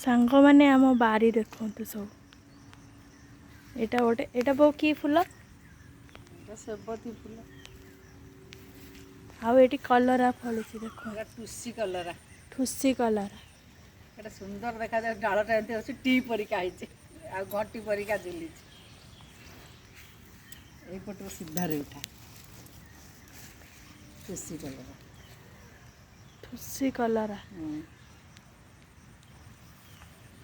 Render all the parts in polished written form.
ସାଙ୍ଗମାନେ, ଆମ ବାରି ଦେଖନ୍ତୁ ସବୁ। ଏଇଟା ଗୋଟେ, ଏଇଟା ବୋଉ କି ଫୁଲ? ଏଇଟା ସେବତୀ ଫୁଲ। ଆଉ ଏଇଠି କଲରା ଫଳିଛି ଦେଖ। ଏଇଟା ଟୁସି କଲରା। ଠୁସି କଲରା। ଏଇଟା ସୁନ୍ଦର ଦେଖାଯାଏ। ଡାଳଟା ଏମିତି ଅଛି, ଟି ପରିକା ହେଇଛି ଆଉ ଘଣ୍ଟି ପରିକା ଝୁଲିଛି। ଏଇପଟରୁ ସିଧାରେ ଉଠା, ଟୁସି କଲରା। ଠୁସି କଲରା।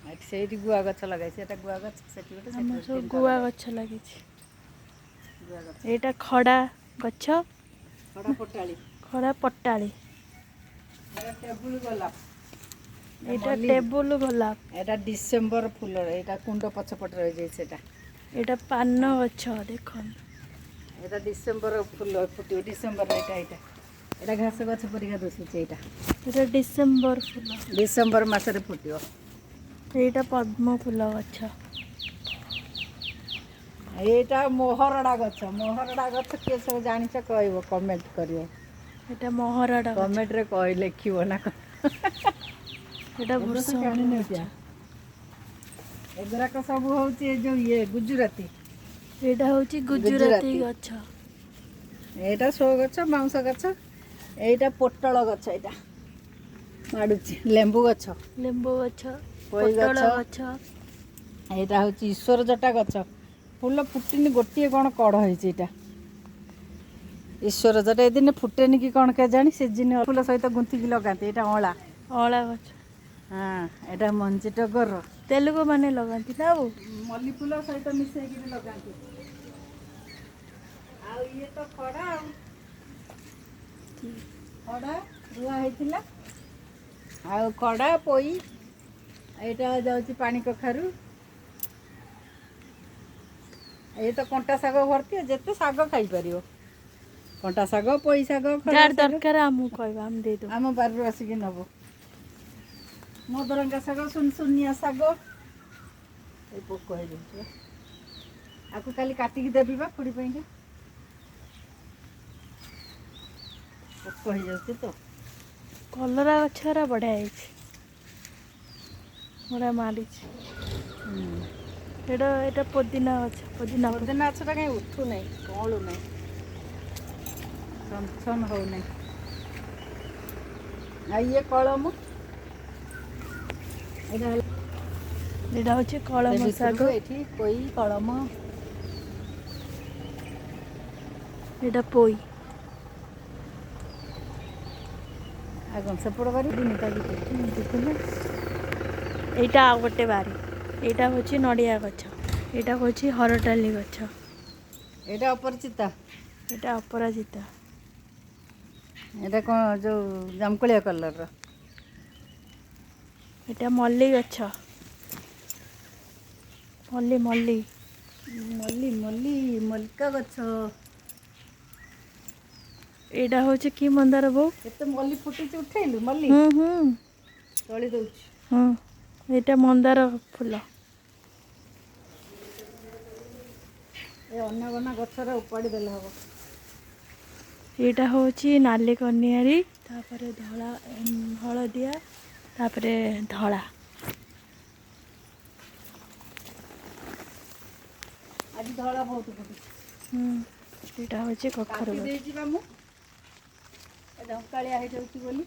ଏଠି ସେଇଠି ଗୁଆ ଗଛ ଲଗାଇଛି। ଏଟା ଗୁଆ ଗଛ, ସେଠି ଗୋଟେ, ସେଠି ଆମର ଗୋଟେ, ସବୁ ତିନିଟା ଗୁଆ ଲଗାଇଛି। ଗଛ ଲାଗିଛି। ଗୁଆ ଗଛ। ଏଇଟା ଖଡ଼ା ଗଛ। ଖଡ଼ା ପଟାଳି। ଖଡ଼ା ପଟାଳି। ଏଟା ଟେବୁଲ ଗୋଲାପ। ଏଇଟା ମଲ୍ଲି। ଟେବୁଲ ଗୋଲାପ। ଏଟା ଡିସେମ୍ବର ଫୁଲ। ଏଇଟା କୁଣ୍ଡ ପଛପଟେ ରହିଯାଇଛି ସେଟା। ଏଇଟା ପାନ ଗଛ ଦେଖନ୍ତୁ। ଏଇଟା ଡିସେମ୍ବର ଫୁଲ, ଫୁଟିବ ଡିସେମ୍ବର। ଏଇଟା ଘାସ ଗଛ ପରିକା ଦିଶୁଛି ଏଇଟା। ଏଇଟା ଡିସେମ୍ବର ଫୁଲ। ଡିସେମ୍ବର ମାସରେ ଫୁଟିବ। ଏଇଟା ପଦ୍ମ ଫୁଲ ଗଛ। ଏଇଟା ମୋହରଡ଼ା ଗଛ। ମୋହରଡ଼ା ଗଛ କିଏ ସବୁ ଜାଣିଛ, କହିବ, କମେଣ୍ଟ କରିବ। ଏଇଟା ମହରଡ଼ା ଗଛ। କମେଣ୍ଟରେ କହି ଲେଖିବ ନା କଣ? ଏଇଟା ଏବେ ତ ଭୃଷଙ୍ଗ ଜାଣିନ। ଗଛ। ଏଗୁରାକ ସବୁ ହଉଛି ଏ ଯୋଉ ଇଏ ଗୁଜୁରାତି। ଏଇଟା ହଉଛି ଗୁଜୁରାତି ଗୁଜୁରାତି। ଗଛ। ଏଇଟା ସୋ ଗଛ, ବାଉଁଶ ଗଛ। ଏଇଟା ପୋଟଳ ଗଛ, ଏଇଟା ମାଡୁଛି। ଲେମ୍ବୁ ଗଛ। ଲେମ୍ବୁ ଗଛ। ପୋଇ ପୋଟଳ ଗଛ। ଗଛ। ଏଇଟା ହେଉଛି ଈଶ୍ୱର ଜଟା ଗଛ। ଫୁଲ ଫୁଟିନି, ଗୋଟିଏ କ'ଣ କଢ଼ ହେଇଛି। ଏଇଟା ଈଶ୍ୱର ଜଟା। ଏ ଦିନେ ଫୁଟେନି କି କ'ଣ କେଜାଣି, ସିଜିନି ଫୁଲ ସହିତ ଗୁନ୍ଥିକି ଲଗାନ୍ତି। ଏଇଟା ଅଁଳା। ଅଁଳା ଗଛ। ହଁ, ଏଇଟା ମଞ୍ଜି ଟଗର। ତେଲୁଗୁ ମାନେ ଲଗାନ୍ତି ନା ବୋଉ? ମଲ୍ଲି ଫୁଲ ସହିତ ମିଶେଇକିରି ଲଗାନ୍ତି। ଆଉ ଇଏ ତ ଖଡ଼ା, ଆଉ ଖଡ଼ା ରୁଆ ହେଇଥିଲା, ଆଉ ଖଡ଼ା, ପୋଇ। ଏଇଟା ଯାଉଛି ପାଣି କଖାରୁ। ଇଏ ତ କଣ୍ଟା ଶାଗ ଭର୍ତ୍ତି। ଯେତେ ଶାଗ ଖାଇପାରିବ, କଣ୍ଟା ଶାଗ, ପୋଇ ଶାଗ, ଖଡ଼ା ଯାହାର ଶାଗ। ଦରକାର ଆମକୁ କହିବା, ଆମେ ଦେଇଦେବୁ। ଆମ ବାରିରୁ ଆସିକି ନେବ। ମଦରଙ୍ଗା ଶାଗ, ସୁନସୁନିଆ ଶାଗ। ଏଇ ପୋକ ହେଇଯାଉଛି ବା। ଆକୁ କାଲି କାଟିକି ଦେବି ବା ଖୁଡ଼ି ପାଇଁକା। ପୋକ ହେଇଯାଉଛି ତ। କଲରା ଗଛ ଗୁରା ବଢ଼ିଆ ହେଇଛି, ବଢ଼ିଆ ମାଡ଼ିଛି। ଏଇଟା ପୋଦିନା ଗଛ, ପୋଦିନା ପତ୍ର। ପୋଦିନା ଗଛଟା କାହିଁ ଉଠୁ ନାହିଁ, କଅଁଳୁ ନାହିଁ, ଛନ ହଉନାହିଁ। ଆଉ ଇଏ କଳମ। ଏଇଟା ହେଲା ଏଇଟା ହଉଛି କଳମ ଶାଗ। ଭିତରକୁ ଏଇଠି ପୋଇ, କଳମ। ଏଇଟା ପୋଇ। ଆଉ କ'ଣ ସେପଟ କରିବିନି ତା ଭିତରେ ଦେଖିଲେ। ଏଇଟା ଆଉ ଗୋଟେ ବାରି। ଏଇଟା ହଉଛି ନଡ଼ିଆ ଗଛ। ଏଇଟା ହଉଛି ହରଡ଼ଡାଲି ଗଛ। ଏଇଟା ଅପରିଚିତା। ଏଇଟା ଅପରାଜିତା। ଏଇଟା କ'ଣ ଯୋଉ ଜାମୁକୋଳିଆ କଲର୍ର। ଏଇଟା ମଲ୍ଲି ଗଛ, ମଲ୍ଲି ମଲ୍ଲି। ମଲ୍ଲି ମଲ୍ଲି, ମଲ୍ଲିକା ଗଛ। ଏଇଟା ହଉଛି କି ମନ୍ଦାର ବୋଉ? କେତେ ମଲ୍ଲି ଫୁଟିଛି, ଉଠେଇଲୁ ମଲ୍ଲି? ହୁଁ ହୁଁ ତୋଳି ଦଉଛି। ହଁ, ଏଇଟା ମନ୍ଦାର ଫୁଲ। ଏ ଅନାବନା ଗଛର ଉପାଡ଼ି ଦେଲେ ହବ। ଏଇଟା ହେଉଛି ନାଲି କନିଆରି, ତାପରେ ଧଳା, ହଳଦିଆ, ତାପରେ ଧଳା। ଆଜି ଧଳା ବହୁତ ଫୁଟିଛି। ହୁଁ, ଏଇଟା ହେଉଛି କଖାରୁ କାଟି ଗଛ। ଦେଇଛି ବା ମୁଁ, ଏ ଝଙ୍କାଳିଆ ହେଇଯାଉଛି ବୋଲି।